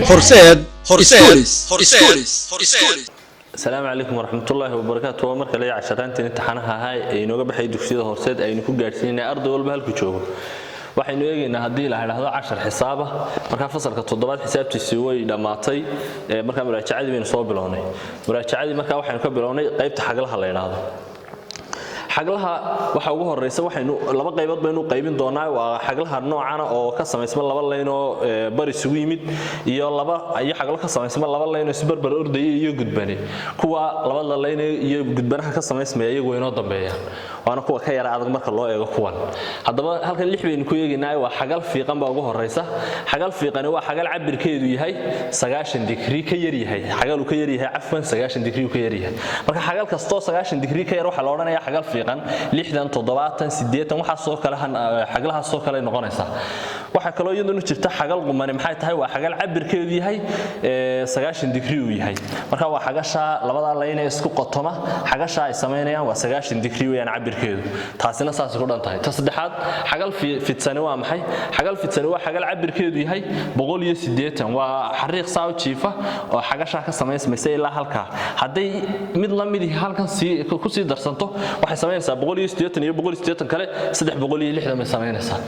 Horseed Schools, Schools, Schools. Asalaamu calaykum waraxmatullaahi wabarakaatu. Waa markale casharaantiin imtixaanaha ahaa ee inooga baxay dugsiyada Horseed aynu ku gaadhsiinay arday walba halku joogo. Waxaynu eegaynaa, haddii la idhaahdo, cashar xisaaba. Markaa fasalka toddobaad xisaabtiisii way dhammaatay. Markaa muraajacadii baynu soo bilownay. Muraajacadii markaa waxaynu ka bilownay qaybta xaglaha la idhaahdo. Xaglaha waxa ugu horeysa, waxaynu laba qaybood baynu qaybin doonaa: waa xaglaha noocana oo ka samaysma laba layn oo bar isugu yimid, iyo laba iyo xaglo ka samaysma laba layn oo isbarbar ordaya iyo gudbani. Kuwa labada layn iyo gudbanaha ka samaysmaya iyagu way inoo dambeeyaan, waana kuwa ka yara adag marka loo eego kuwan. Haddaba halkan lix baynu ku eegaynaa. Waa xagal fiiqan baa ugu horeysa. Xagal fiiqani waa xagal cabirkeedu yahay 90 digrii ka yar yahay, xagal uu ka yar yahay, cafwan, 90 digrii uu ka yar yahay. Marka xagal kastoo 90 digrii ka yar waxaa la odhanayaa xagal fiiqan. 60, 70, 80, waxaasoo kale, xaglahaasoo kale noqonaysaa. Waxaa kaloo iyaduna jirta xagal qumani. Maxay tahay? Waa xagal cabirkeedu yahay 90 digrii uu yahay. Marka waa xagasha labada layn ee isku qotoma, xagasha ay samaynayaan waa 90 digrii weeyaan cabirkeedu. Taasina saasay ku dhan tahay. Ta saddexaad, xagal fidsani waa maxay? Xagal fidsani waa xagal cabirkeedu yahay 180. Waa xariiq saa u jiifa oo xagashaa ka samaysmaysa ilaa halkaa. Hadday mid la mid halkan sii ku sii darsanto, waxay samaynaysaa 180 iyo 180 kale, 360 bay samaynaysaa.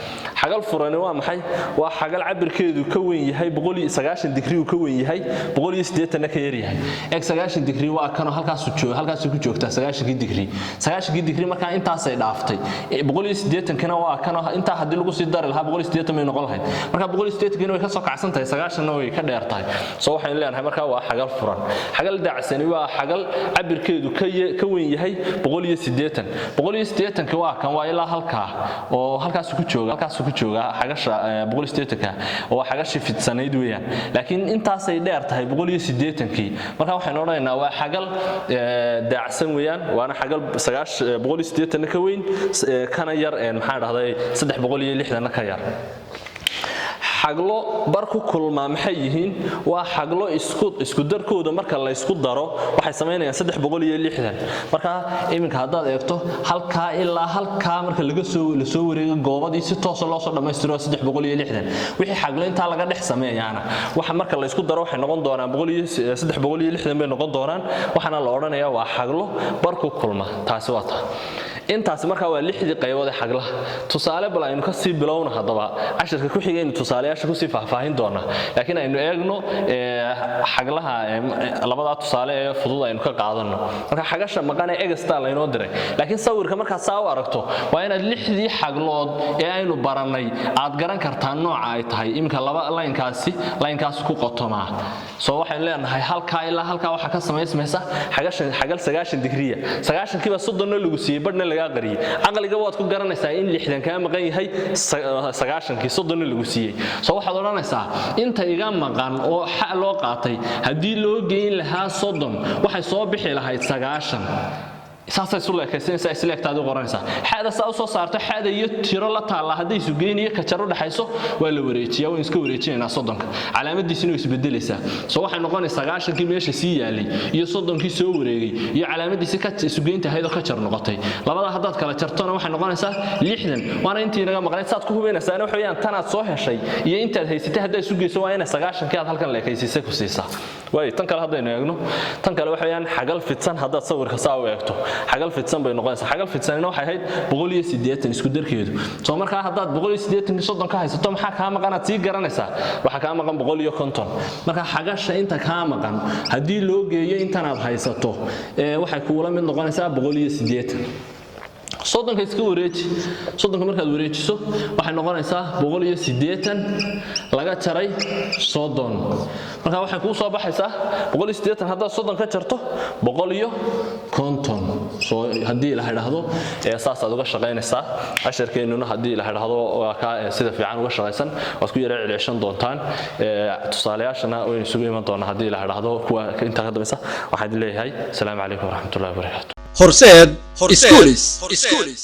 Xagal furani waa maxay? Waa xagal cabirkeedu ka weyn yahay 190 digrii uu ka weyn yahay, 180na ka yar yahay. Eeg, 90 digrii waa kanoo halkaasuu jooga, halkaasuu ku joogtaa 90-kii digrii. 90-kii digrii markaa intaasay dhaaftay. 180-kana waa kanoo intaa haddii lagu sii dari lahaa 180 bay noqon lahayd. Marka 180-kina way ka soo kacsan tahay, 90-na way ka dheer tahay. Soo waxaynu leenahay markaa waa xagal furan. Xagal dacsani waa xagal cabirkeedu ka weyn yahay 180. 180-ka waa kan, waa ilaa halkaa oo halkaas ku jooga, halkaas ku jooga xagasha 180-ka, oo waa xagashii fidsanayd weeyaan, laakiin intaasay dheer tahay 180-kii. Marka waxaynu odhanaynaa waa xagal daacsan weeyaan, waana xagal 180-na ka weyn, kana yar, maxaa dhahday, 360-na ka yar. Xaglo bar ku kulmaa maxay yihiin? Waa xaglo isku darkooda marka la isku daro waxay samaynayaan 360. Marka iminka haddaad eegto halkaa ilaa halkaa, marka laga soo la soo wareego goobadii, si toosa loo soo dhammaystiro, waa 360. Wixii xaglo intaa laga dhex sameeyaana waxa marka la isku daro waxay noqon doonaan 360 bay noqon doonaan. Waxaana la odhanayaa waa xaglo bar ku kulma. Taasi waa taa. Intaasi markaa waa lixdii qaybood ee xaglaha. Tusaale bal aynu kasii bilowna. Haddaba cashirka ku xigaynu tusaalayaasha kusii faahfaahin doonaa, laakiin aynu eegno xaglaha labadaa tusaale ee fudud aynu ka qaadanno. Marka xagasha maqan ee egastaa laynoo diray, laakiin sawirka markaad saa u aragto waa inaad lixdii xaglood ee aynu barannay aad garan kartaa nooca ay tahay. Iminka laba laynkaasi laynkaas ku qotomaa, soo waxaynu leenahay halkaa ilaa halkaa waxaa ka samaysmaysa xagashan xagal 90 digriya. 90-kiiba 30-na lagu siiyey, badhna lagaa qariyey. Caqliga waad ku garanaysaa in 60 kaa maqan yahay 90-kii, 30-na lagu siiyey. Soo waxaad odhanaysaa inta iga maqan oo xa loo qaatay haddii loo geyn lahaa 30, waxay soo bixi lahayd 90. Saasay isu leekaysanaysaa, isleegtaad u qoranaysaa. Xada saa u soo saarto, xada iyo tiro la taalla hadday isu geyn iyo kajar u dhaxayso, waa la wareejiyaa. Waynu iska wareejinaynaa 30-ka, calaamadiisina way isbedelaysaa. Soo waxay noqonaysaa 90-kii meesha sii yaalay iyo 30-kii soo wareegay iyo calaamadiisi ka isugeynta ahayd oo ka jar noqotay. Labada haddaad kala jartona waxay noqonaysaa 60, waana intii inaga maqnayd. Saad ku hubinaysaana waxa weeyaan tanaad soo heshay iyo intaad haysatay haddaad isu geyso, waa inay 90-kii aad halkan leekaysiisay ku siisaa. Waay, tan kale haddaynu eegno, tan kale waxa weeyaan xagal fidsan. Haddaad sawirka saa u eegto, xagal fidsan bay noqonaysaa. Xagal fidsanina waxay ahayd 180 isku darkeedu. Soo markaa haddaad 180-kii 30 ka haysato, maxaa kaa maqan aad sii garanaysaa? Waxaa kaa maqan 150. Marka xagasha inta kaa maqan haddii loo geeyo intanaad haysato, waxay kuula mid noqonaysaa 180. 30-ka iska wareeji. 30-ka markaad wareejiso waxay noqonaysaa 180 laga jaray 30. Marka waxay kuu soo baxaysaa 180 haddaad 30 ka jarto, 150. Soo haddii la idhaahdo saasaad uga shaqaynaysaa. Casharkeennuna, haddii la idhaahdo, waa kaa sida fiican uga shaqaysan. Waad ku yara celceshan doontaan. Tusaalayaashana waynu isugu iman doonaa, haddii la idhaahdo, kuwa intaa ka dambaysa. Waxaan idin leeyahay asalaamu calaykum waraxmatullahi wabarakaatu. Horseed Schools, Schools.